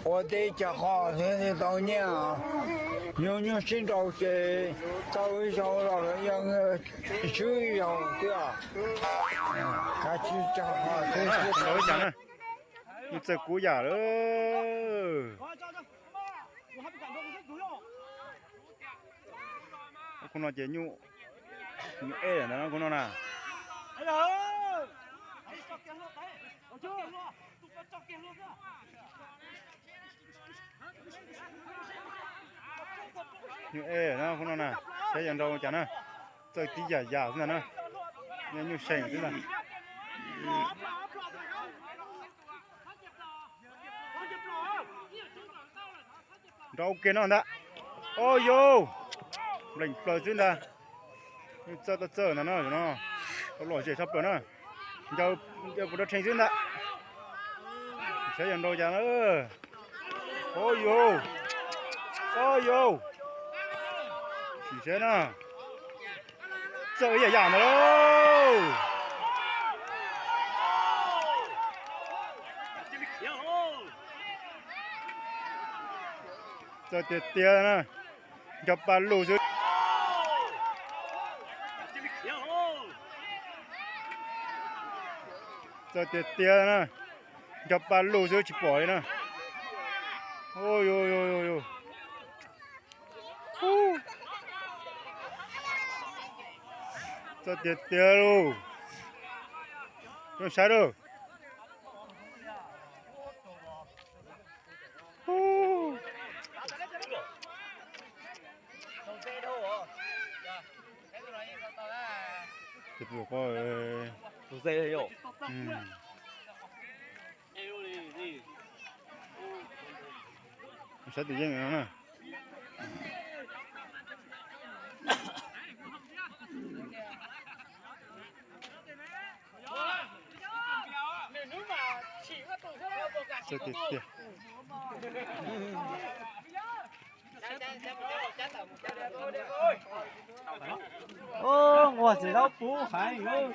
Ua teb cog qos thiab tau nyiaj, nyuaj nyuaj sib nraus ces tau ib zaug los yeej swb ib zaug thiab. Kav tsij cog qos thiab sib nraus cas na. Nyuj txawj kub yam lawm. Khub no ces nyuj, nyuj ej lawm ntag khub no na. Nyuj ej na khub no na, saib yuav nrau cas na. Txawj tib yam yam xwb ntag na. Nyuj seem xwb ntag. Nrau ua ke no ntag. O yau, npleem plaws xwb ntag. Txawj txawj ntag no, no tau lom zem tshaj plaws na. Ncaws puas nrau rhe xwb ntag. Saib yuav nrau cas na. O yau, o yau, sim saib na. Txawj ib yam yam ntag lauj. Txawj tiag tiag na. Nco pa lug xwb. Txawj tiag tiag na. Nco pa lug xwb tsis pom li na. Txawj tiag tiag lauj. Zoo saib lauj. Saib tus yeej no na. Txawj tiag tiag. Nquag txiv zaub puv heev.